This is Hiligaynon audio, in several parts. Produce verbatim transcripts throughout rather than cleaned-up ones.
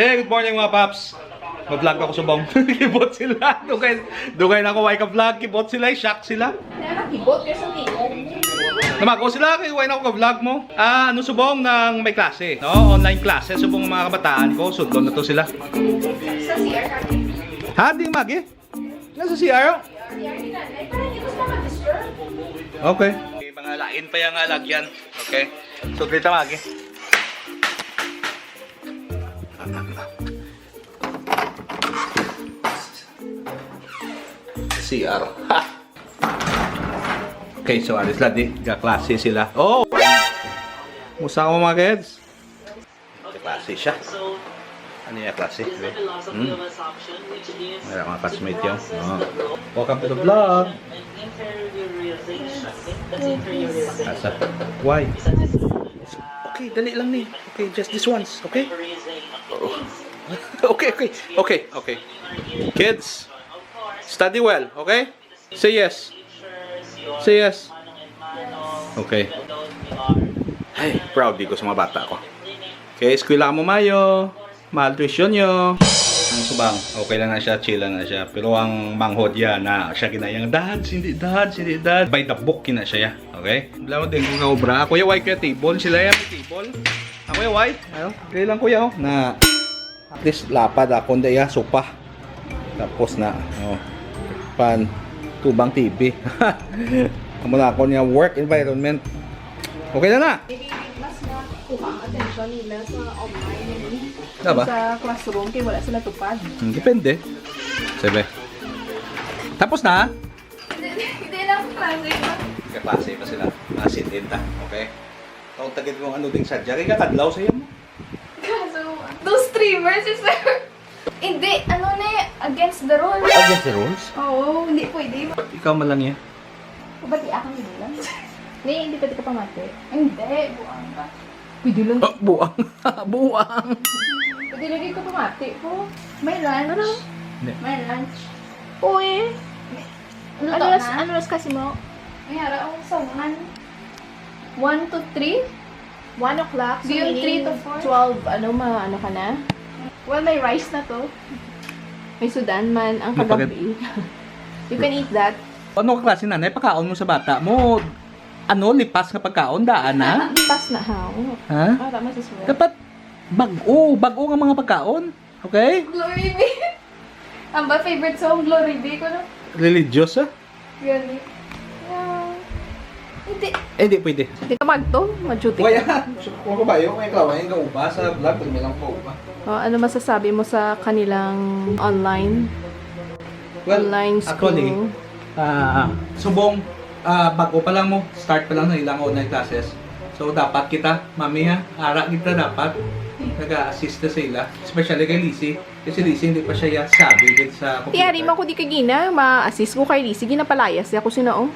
Hey, good morning, mga paps. Mag-vlog ako subong. Kibot sila. Dugay, dugay na ako, way ka vlog. Kibot sila, shock sila. Kaya nakibot kaysa tiog. Namago sila, kay way na ako ka-vlog mo. Ah, ano subong nang may klase, no? Online klase, subong mga kabataan ko, sudlon na to sila. Sa C R kami. Ha, di magi? Nasa C R? C R ni nanay, para hindi ko sila ma-disturb. Okay. May mga lain pa yung, ah, lagyan. Okay. So, kita magi. C R. Ha! Okay, so alis lang di. Kaklase sila. Oh! Musta mo, mga kids? Kaklase siya. Ano yung klase? Hmm? Meron mga classmate yun. Oh. Welcome to the vlog. Asa? Why? Okay, dali lang ni. Okay, just this once, okay? Okay, okay, okay, okay. Kids, study well, okay? Say yes. Say yes. Okay. Ay, proud di ko sa mga bata ko. Okay, eskwela mo mayo. Mahal tuition nyo. Ang subang, okay lang na siya, chill lang na siya. Pero ang manghod ya na siya ginayang, "Dad, hindi, dad, hindi, dad." By the book kina siya ya. Okay? Wala mo din kung kaobra. Kuya, why kaya table? Sila ya, may table. Ako ya, why? Ano? Kaya lang, kuya, oh. Na. At least lapad ako, hindi ya, sopa. Tapos na, oh. Pan, tubang T V. Amo na ako niya work environment. Okay na na. Maybe mas nakuha ang attention nila sa online, eh. Diba? Sa classroom, kaya wala sila tupad. Hmm, depende. Sabi. Tapos na? Hindi, hindi lang klase ba? Kaklase pa sila. Mga sit-in ta. Okay? Kung tagit kung ano ding sadya, kaya kadlaw sa iyo mo. Kaso, those streamers is hindi, ano na eh, against the rules. Against the rules? Oo, hindi pwede. Ikaw man lang yan. Pabati ako, hindi lang. Ni, hindi pwede ka pamati. Hindi, buang ka. Pwede lang. Ah, buang. Buang. Pwede lagi ka pamati po. May lunch. Ano? Hindi. May lunch. Uy. Luto Ano oras, na? Ano oras kasi mo? May hara akong saunan. One to three? One o'clock, so Di yung meaning three to four? Twelve, ano, ma-, ano ka na? Well, may rice na to. May sudan man ang May pagka- kagabi. You can eat that. Ano ka klase nanay? Pagkaon mo sa bata mo, ano, lipas nga pagkaon, daan na? Lipas na, ha? Oo. Ha? Ah, tama si Sue. Dapat bag-o, bag-o nga mga pagkaon. Okay? Glory be. Ang ba favorite song, Glory be, ko, no? Religious, ah? Yun, eh. Yeah. Hindi. Eh, hindi pwede. Hindi ka magto, mag-duty Why, ka. Ah? Kung ako ba, yung may klawa, yung kauba sa vlog, pag may lang kauba. Oh, ano masasabi mo sa kanilang online? Well, Online actually, school? ah, subong, ah, bago pa lang mo, start pa lang sa ilang online classes. So, dapat kita, mami ha, ara kita dapat, nag-a-assist na sa ila, especially kay Lizzie. Kasi di, hindi pa siya ya-, sabi din sa computer. Tiyari man ko di kagina, ma-assist ko kay Lizzie, ginapalayas niya ko sina, oh.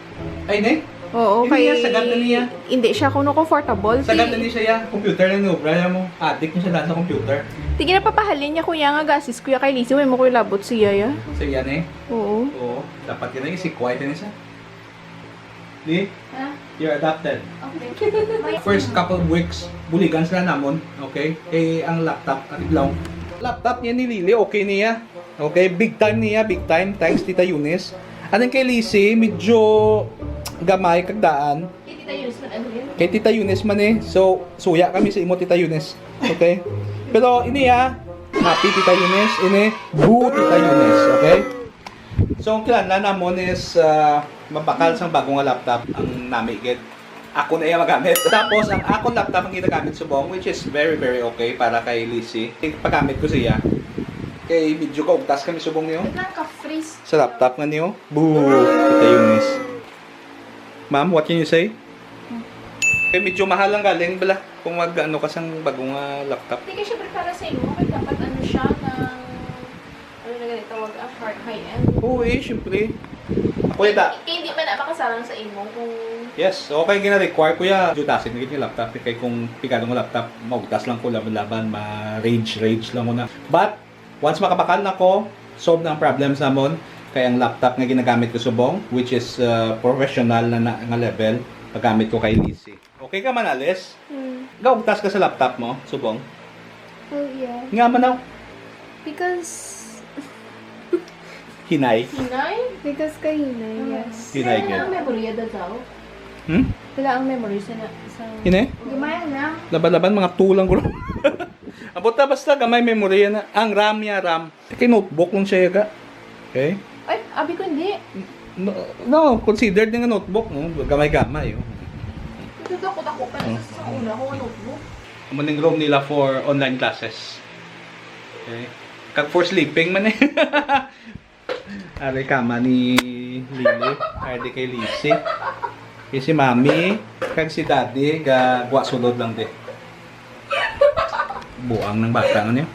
Ay, ne? Oo, Hindi kay niya, sagad na niya. Hindi siya kuno comfortable. Sagad na Ti-, niya siya ya, computer lang ni obra niya mo. Adik niya siya daan sa computer. Ti ginapapahalin niya, kuya, nga ga-assist, kuya, kay Lizzie, may mo ko labot siya ya. So, yan eh. Oo. Oo, dapat yun eh, si quiet na siya. Di? Ha? You're adopted. Okay. First couple of weeks, buligan sila namon, okay? Eh, ang laptop, ang adlaw. Laptop niya ni Lily, okay niya. Okay, big time niya, big time. Thanks, Tita Eunice. Anong kay Lizzie, medyo gamay kag daan. Kay Tita Eunice man, ano yun? Kay Tita Eunice man eh. So, suya kami sa imo, Tita Eunice. Okay? Pero ini ah, happy, Tita Eunice. Ini, boo, Tita Eunice. Okay? So, ang kinahanglan namon is, ah, mabakal sang bago nga laptop ang nami gid. Ako na iya magamit. Tapos, ang akon laptop ang ginagamit subong, which is very, very okay para kay Lizzie. Ipagamit ko siya. Kay medyo kaugtas kami subong niyo. Wait lang, ka-freeze. Sa laptop nga niyo. Boo! Kita yung miss. Ma'am, what can you say? Kay medyo mahal lang galing, bala, kung mag, ano ka sang bago nga laptop. Hindi ka syempre para sa imo, kay dapat ano siya, ng, ano na ganito, tawag, ah, hard, high-end. Oo, eh, syempre. Ako, ita. Kay hindi man na makasarang sa imo kung Yes, okay, gina-require ko ya. Jutasin na gid yung laptop, eh, kay kung pigado nga laptop, maugtas lang ko laban-laban, ma-rage-rage lang ko na. But, once makabakal na ko, solve na ang problem sa amon. Kay ang laptop nga ginagamit ko subong, which is, uh, professional na, na nga level, pagamit ko kay Lizzie. Okay ka man, Alice? Hmm. Gaugtas ka sa laptop mo, subong? Oh, yeah. Nga man daw. Because, Hinay. Hinay? Because kahinay, yes. Hinay Sila gyud. Ang memorya daw daw. Hmm? Wala ang memory sa na, sa... Hinay? Gamay na. Laban-laban, mga two lang guro. Abot na basta gamay memory na. Ang RAM niya, RAM. Kay notebook lang siya, yaga. Okay? Ay, abi ko hindi. No, no, considered nga notebook, no? Gamay-gamay, oh. Ito dako-dako pa na sa una ko notebook. Amo ning room nila for online classes. Okay? Kag for sleeping man eh. Ari kama ni Lily, ari di kay Lizzie. Kay si Mami, kag si Daddy, ga guwa sulod lang di. Buang ng bata nga niya.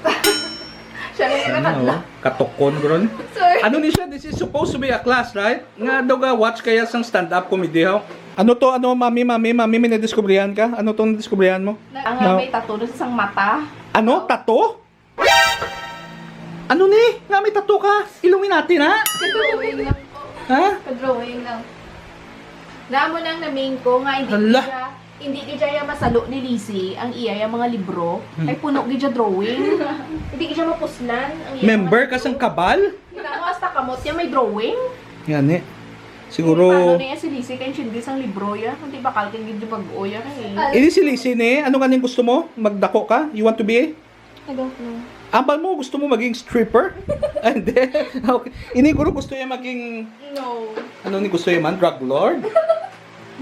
Siya na yung Ano, nakadla. oh? Katukon, bro. Sorry. Ano ni siya? This is supposed to be a class, right? Nga daw ga watch kaya sang stand-up comedy, ho? Ano to? Ano, mami, mami, mami, may nadiskubrihan ka? Ano tong nadiskubrihan mo? Ang No. May tattoo na sa isang mata. Ano? Tato? Ano ni? Nga may tato ka? Illuminati na? Ka-drawing lang. Ha? Ka-drawing lang. Namo nang na-main ko nga hindi Hala. Siya, hindi gid siya masalo ni Lizzie ang iya yung mga libro. Hmm. Ay puno gid siya drawing. Hindi gid siya mapuslan ang iya Member mga ka sang kabal? Kita mo, hasta kamot niya may drawing. Yan eh. Siguro, Paano niya si Lizzie kay hindi sang libro ya? Hindi bakal kay gid bag-o ya kay. Ini si Lizzie ni, ano nga ning gusto mo? Magdako ka? You want to be a? I don't know. Ambal mo, gusto mo maging stripper? Ah, hindi. Okay. Ini guro gusto niya maging, No. ano ni gusto niya man? Drug lord?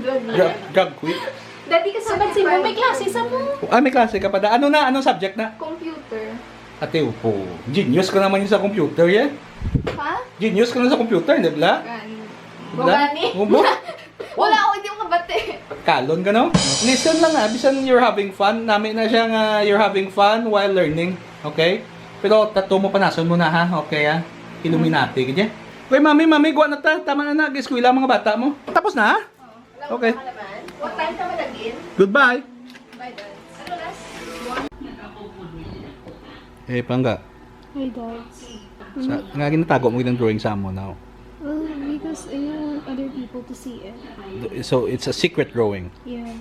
Drug Drug, drug queen? Dati kasi pansin mo, may klase sa mo. Ah, may klase ka pa da. Ano na? Anong subject na? Computer. Ate, upo. Genius ka naman yung sa computer, eh. Ha? Genius ka na sa computer, di ba? Gani. Wala? Gani. Ubo? Wala ako, hindi ko kabati. Kalon ka, no? Listen lang, ah. Bisan you're having fun, nami na siya nga you're having fun while learning. Okay? Pero tattoo mo, panason mo na, ha? Okay, ha? Illuminati, gid, eh. Okay, mami, mami, guwa na ta. Tama na na. Eskwela mga bata mo. Tapos na, ha? Okay. What time ka malagin? Goodbye. Bye, Dad. Ano last? Eh, pangga. Hi, Dad. Sa, nga ginatago mo gid ang drawing sa amo now. Well, because I don't want other people to see it. So, it's a secret drawing. Yeah.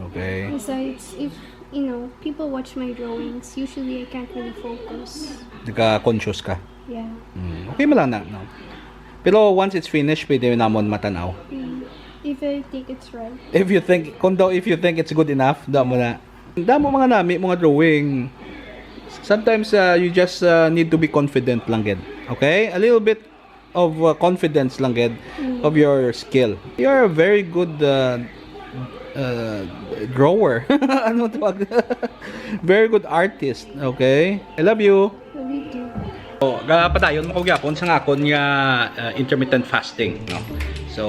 Okay. Besides, if, you know, people watch my drawings, usually I can't really focus. Nagka-conscious ka. Yeah. Mm, okay man lang na, no? Pero once it's finished, pwede namon matanaw. Mm. If I think it's right. If you think, kung daw, if you think it's good enough, daw mo na. Damo mga nami, mga drawing. Sometimes uh, you just uh, need to be confident lang gid. Okay? A little bit of uh, confidence lang gid of your skill. You're a very good uh, uh, drawer. Ano tawag? Very good artist. Okay? I love you. Love you too. So, ga padayon mo ko gyapon sa akon nga uh, intermittent fasting, no? So,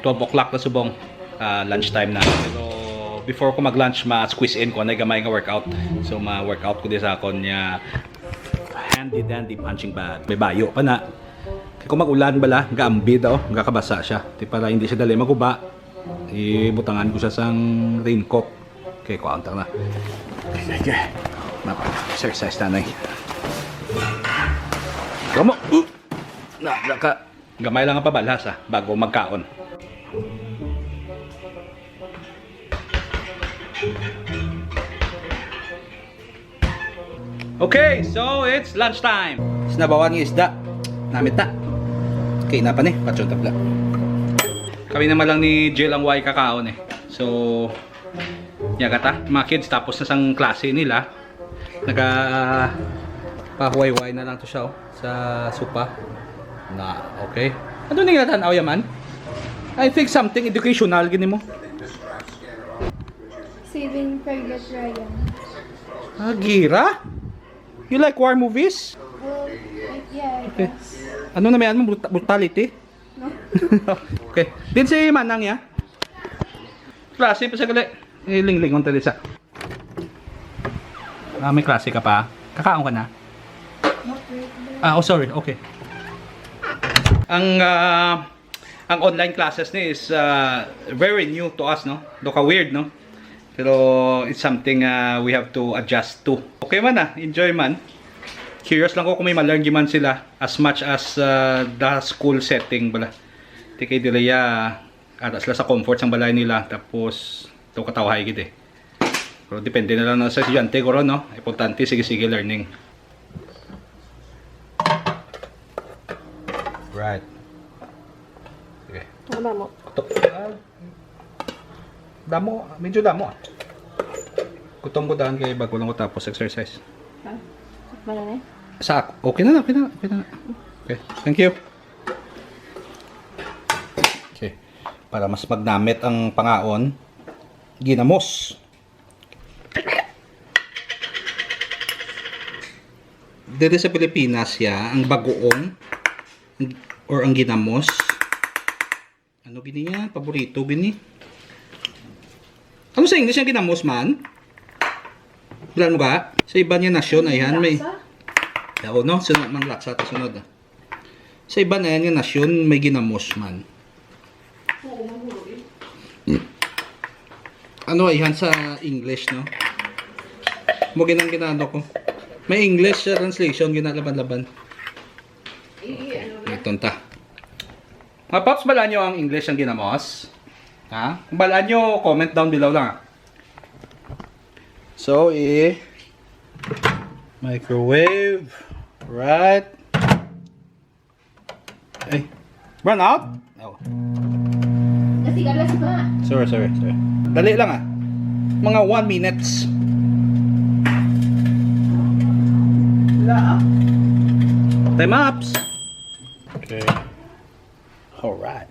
twelve o'clock na subong uh, lunch time na. Pero before ko mag-lunch, ma-squeeze in ko na gamay nga workout. So, ma-workout ko di sa akon nga handy dandy punching bag. May bayo pa na. Kay kung mag-ulan bala, gaambi daw, gakabasa siya. Di para hindi siya dali maguba, ibutangan ko siya sang raincoat. Okay, kuha ang tanga. Okay, okay. Napa, exercise na, nay. Kamo. Uh! Na, na ka. Gamay lang ang pabalhas, ah, bago magkaon. Okay, so it's lunch time. Sinabawan ng isda. Namit na. Okay, na pa ni. Patyon tapla. Kami naman lang ni Jill ang way kakaon eh. So, yaga ta, mga kids, tapos na sang klase nila. Naga pahuway-huway na lang to siya, oh, sa sopa. Na, okay. Ano ning natanaw yaman? I think something educational gini mo. Saving Private Ryan. Ah, gira? You like war movies? Well, I- yeah, I Okay. guess. Ano na may ano? Bruta- brutality? No? Okay. Din si Manang ya? Klase pa sa gali. Eh, linglingon tayo sa. Ah, may klase ka pa? Kakaon ka na? Ah, oh, sorry. Okay. Ang ah, ang online classes ni is ah, very new to us, no? Do ka weird, no? Pero it's something ah, we have to adjust to. Okay man ah, enjoy man. Curious lang ko kung may ma-learn gyud man sila as much as ah, the school setting bala. Ti kay dili ya, ara sila sa comfort sang balay nila, tapos to katawhay gid eh. Pero depende na lang na sa estudyante guro, no? Importante, sige-sige learning. Right. Sige. Ano ba mo? Ito. Ah, damo. Medyo damo, ah. Gutom ko daan kay bago lang ko tapos exercise. Ha? Mana na eh? Sa ako. Okay na na. Okay na na. Okay na na. Okay. Thank you. Okay. Para mas magnamit ang pangaon, ginamos. Diri sa Pilipinas siya ang bagoong or ang ginamos. Ano gini yan? Paborito gini. Ano sa English ang ginamos man? Bilan mo ka? Sa iban nga nasyon, ayhan may... Yaw, no? Sunod mang laksa, ta sunod, ah. Sa iban, ayan nga nasyon, may ginamos man. Ano, ayhan sa English, no? Mo ginang ginano ko. May English sa translation, ginalaban-laban. Nagtunta. Mga paps, balaan nyo ang English ang ginamos? Ha? Kung balaan nyo, comment down below lang, ah. So, i microwave. Right. Ay. Run out? Oh. Kasi galas ba? Sorry, sorry, sorry. Dali lang, ah. Mga one minutes. Wala ah. Time ups. Okay. Alright.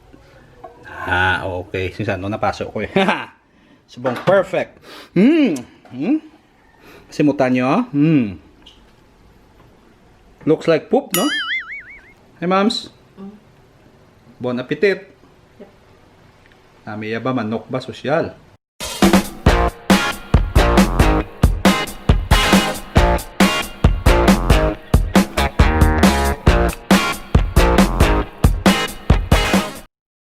Ah, okay. Sinsan no napasok ko eh. Subong perfect. Hmm. Hmm. Simutan nyo. Hmm. Looks like poop, no? Hey, moms. Bon appetit. Nami ya ba? Manok ba? Sosyal.